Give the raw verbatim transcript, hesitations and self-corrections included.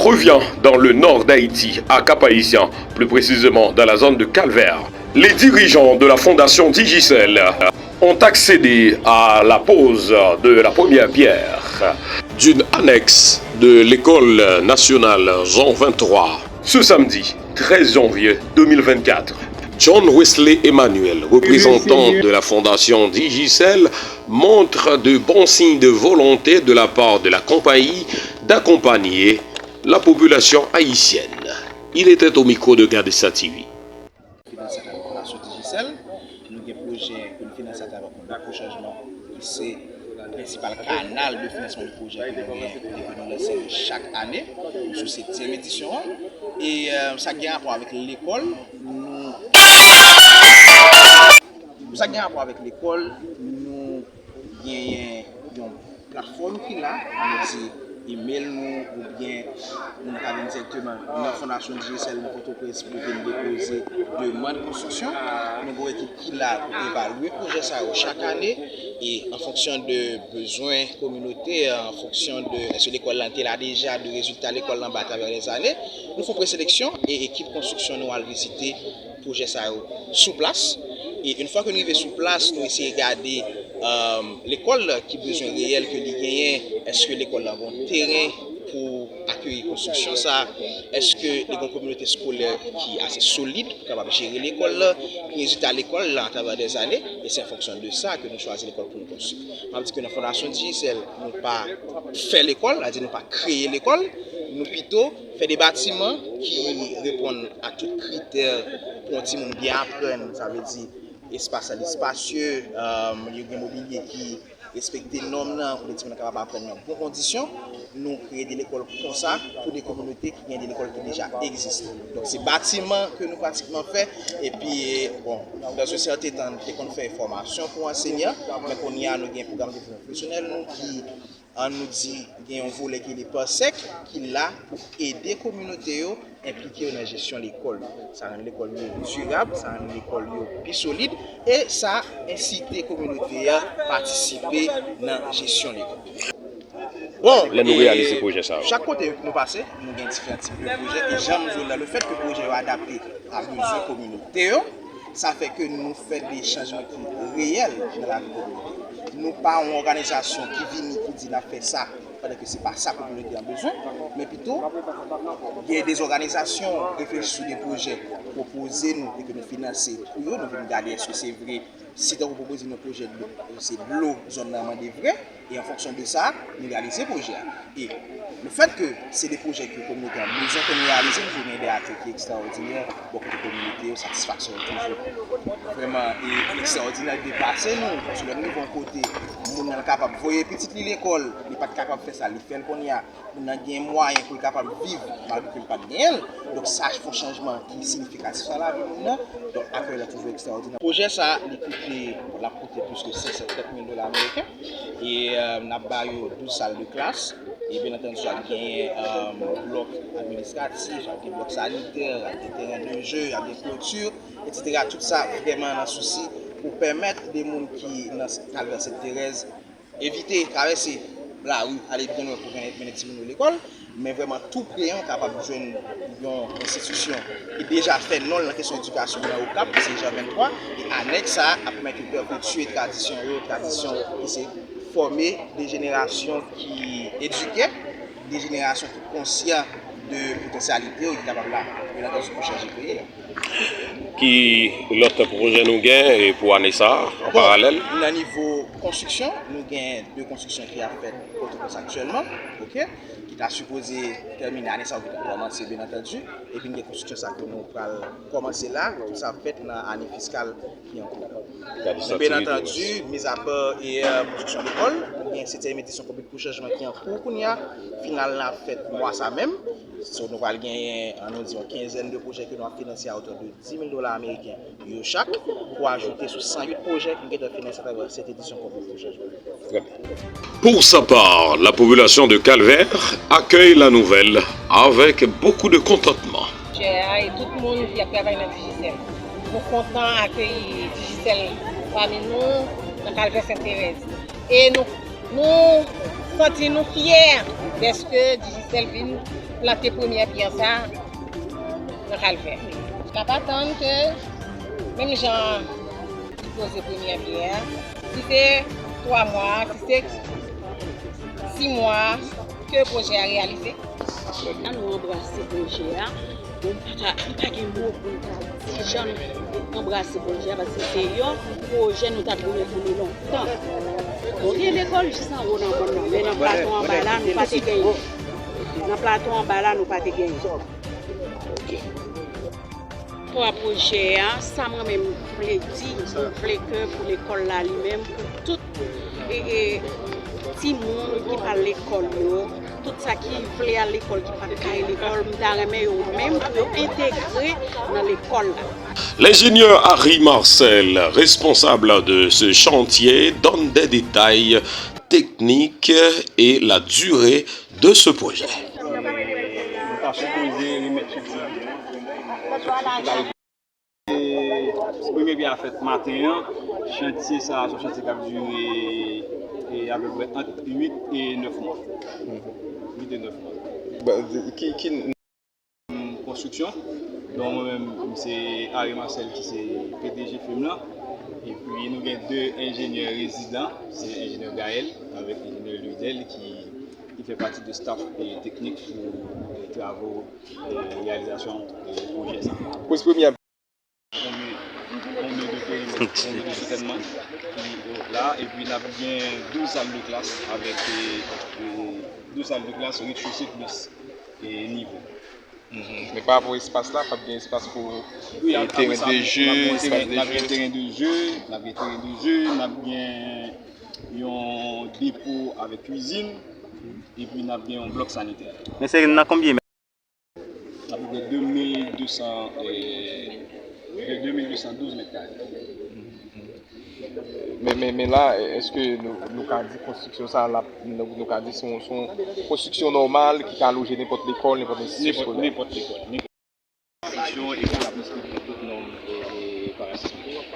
revient dans le nord d'Haïti, à Cap-Haïtien, plus précisément dans la zone de Calvaire. Les dirigeants de la fondation Digicel ont accédé à la pose de la première pierre d'une annexe de l'école nationale Jean vingt-trois. Ce samedi treize janvier deux mille vingt-quatre, John Wesley Emmanuel, représentant de la fondation Digicel, montre de bons signes de volonté de la part de la compagnie d'accompagner la population haïtienne. Il était au micro de Gardista T V. Finanse atravè Fondasyon Digicel. Nou gen pwojè ke nou finanse atravè Konbit pou Chanjman, ki se prensipal kanal de finansman de pwojè ke nou gen depi nou lanse l chak ane. Nou sou setyèm edisyon an. E euh, sa gen rapò avèk lekòl, nou Pou sa gen rapò avèk lekòl, nou genyen yon platfòm ki la, nou di email nou oubyen moun ka vin dirèkteman nan Fondasyon Digicel nan Pòtoprens pou vin depoze demann konstriksyon. Nou gen yon ekip ki la pou evalye pwojè sa yo chak ane e an fonksyon de bezwen kominote, an fonksyon de èske lekòl lan te la deja, de rezilta lekòl lan bay atravè lèzane, nou fè yon preseleksyon e ekip konstriksyon nou al vizite pwojè sa yo sou plas. E yon fwa ke nou rive sou plas, nou eseye gade um, lekòl ki bezwen reyèl ke li genyen. Èske lekòl la gen teren pou akeyi konstriksyon sa? Èske li gen kominote eskolè ki ase solid pou kapab jere lekòl la? Ki rezilta lekòl la atravè dèzane? E se an fonksyon de sa ke nou chwazi lekòl pou nou konstwi. M ap di ke nan Fondasyon Digicel, nou pa fè lekòl, sa di nou pa kreye lekòl, nou pito fè de batiman ki reponn a tout kritè pou yon timoun byen aprann, sa vle di espas la li espasye, um, yo gen mobilye ki respekte nòm nan, pou de timoun nan kapab aprann nan bon kondisyon. Nou kreye de lekòl konsa pou de kominote ki gen de lekòl ki deja egziste. Donk se batiman ke nou pratikman fè, epi bon, dans un certain temps nou te konn fè fòmasyon pou ansenyan, men kounye a nou gen pwogram de pwofesyonèl nou ki an nou di gen yon volè ki rele PASEC ki la pou ede kominote yo enplike yo nan jesyon lekòl. Sa rann lekòl yo dirab, sa rann lekòl yo pi solid e sa ensite kominote a patisipe nan jesyon lekòl. Bon, lè nou reyalize pwojè sa yo, chak kote nou pase, nou gen diferan tip de pwojè e jan m di w la, lefèt ke pwojè yo adapte a bezwen kominote yo, sa fè ke nou fè de chanjman ki reyèl nan lavi kominote. Nou pa yon òganizasyon ki vini pou di n ap fè sa pandan ke se pa sa kominote an bezwen, men pito gen de òganizasyon reflechi sou de pwojè, pwopoze nou e ke nou finanse pou yo, nou vin gade èske se vre, si tankou pwopoze nou pwojè dlo, se dlo zòn nan mande vre, e an fonksyon de sa, nou reyalize pwojè a. E lefèt ke se de pwojè ke kominote an bezwen ke nou reyalize, nou gen de aktè ki ekstraòdinè bò kote kominote yo, satisfaksyon yo toujou vrèman e ekstraòdinè, depase nou. Paske lè nou rive yon kote, moun nan kapab voye pitit li lekòl, li pa t kapab fè sa, li fè l kounye a. Moun nan gen mwayen pou l kapab viv malgre ke l pa t genyen l. Donk sa fè yon chanjman ki siyifikatif nan lavi moun nan. Donk akèy la toujou ekstraòdinè. Pwojè sa a, li koute, l ap koute plis ke senk sèt kèk mil dola ameriken. E euh, n ap ba yo douz sal de klas. E byen antandi, y ap genyen euh, blòk administratif, y ap gen blòk sanitè, y ap gen teren de jeu, y ap gen kloti, etsetera. Tout sa vrèman nan sousi pou pèmèt de moun ki nan Kalvè Sent Terèz evite travèse lari, ale byen lwen pou mennen, mennen timoun yo lekòl, men vrèman tou pre an kapab jwenn yon enstitisyon ki deja fè non l nan kesyon edikasyon nan Okap, ki se Jan venntwa, e anèks sa a ap pèmèt yo pèpetye tradisyon yo, tradisyon ki se fòme de jenerasyon ki edike, de jenerasyon ki konsyan de potansyalite yo, ki kapab la, byen antandi, pou chanje peyi a. Ki lòt pwojè nou gen e pou ane sa a, an paralèl? Bon, nan nivo konstriksyon, nou gen de konstriksyon ki ap fèt Pòtoprens aktyèlman, oke, ki ta sipoze tèmine ane sa a, ou ki ta kòmanse, byen antandi, epi n gen konstriksyon sa ke nou pral kòmanse la, tout sa ap fèt nan ane fiskal ki an kou. Byen antandi, mizapa e euh, konstriksyon lekòl, nou gen setyèm edisyon Konbit pou Chanjman ki an kou kounye a, final la ap fèt mwa sa menm. So, nou pral genyen, an nou di, yon kenzèn de pwojè ke nou ap finanse a otè de dis mil dola ameriken yo chak, pou ajoute sou san uit pwojè ki gentan finanse atravè sèt edisyon Konbit pou Chanjman. Très bien. Pour sa part, la population de Calvaire accueille la nouvelle avec beaucoup de contentement. Chè a e tout moun ki ap travay nan Digicel. Nou kontan akeyi Digicel pami nou nan Kalvè Sent Terèz. E nou, nou Santi nou fyè dèske Digicel vin plante premyè pyè sa nan Kalvè. N ap atann ke, menm jan li poze premyè pyè a, si se twa mwa, si se sis mwa, ke pwojè a reyalize. La, nou anbrase pwojè a. Bon, m pa ta, m pa gen mo pou m ta di jan nou anbrase pwojè a, paske se yon pwojè nou ta t goumen pou li lontan. Bon, gen lekòl jis anwo nan mòn nan, men nan plato anba la, nou pa te genyen. Nan plato anba la, nou pa te genyen. Pou pwojè a, sa mwen menm vle di, mwen vle ke pou lekòl la li menm, pou tout e, e, timoun ki pa al lekòl yo, tout sa ki vle al lekòl, ki pa t ka al lekòl, m ta renmen yo menm pou yo entegre nan lekòl la. L'ingénieur Harry Marcel, responsable de ce chantier, donne des détails techniques et la durée de ce projet. Nou ta sipoze remèt chantye a. Premye pyè a fèt maten an. Chantye sa a, se yon chantye k ap dire, e, apepre ant uit e nèf mwa. Uit e nèf mwa. Ba, ki, ki konstriksyon. Donk, mwen menm, m se Harry Marcel ki se P D G fim lan. Epi, nou gen de enjenyè rezidan, se enjenyè Gaël avèk enjenyè Ludel ki, ki fè pati de staff, e, teknik pou, e, travo, e, reyalizasyon, e, pwojè sa. Pwès premye. Konbyen, konbyen de perimèt, konbyen de soutènman ki la, epi n ap gen douz sal de klas avèk, e, e, douz sal de klas, rez-de-chaussée plis, e, nivo. Mhm. Men pa rapò espas la, p ap gen espas pou, wi, e, ap-, teren apre sa, de je, n ap gen espas teren, de n ap gen je, teren de je, n ap gen teren de je, n ap gen yon depo avèk kwizin, epi n ap gen yon blòk sanitè. Men se nan konbyen Apepre de mil de san, e, de de mil de san douz mèt kare. Men, men, men la, èske nou, nou ka di konstriksyon sa a, l ap, nou, nou ka di se yon, se yon konstriksyon nòmal ki ka loje nenpòt lekòl, nenpòt enstitisyon eskolè? Nenpòt lekòl. Konstriksyon e ki ka respekte tout nòm, e, e, parasismik.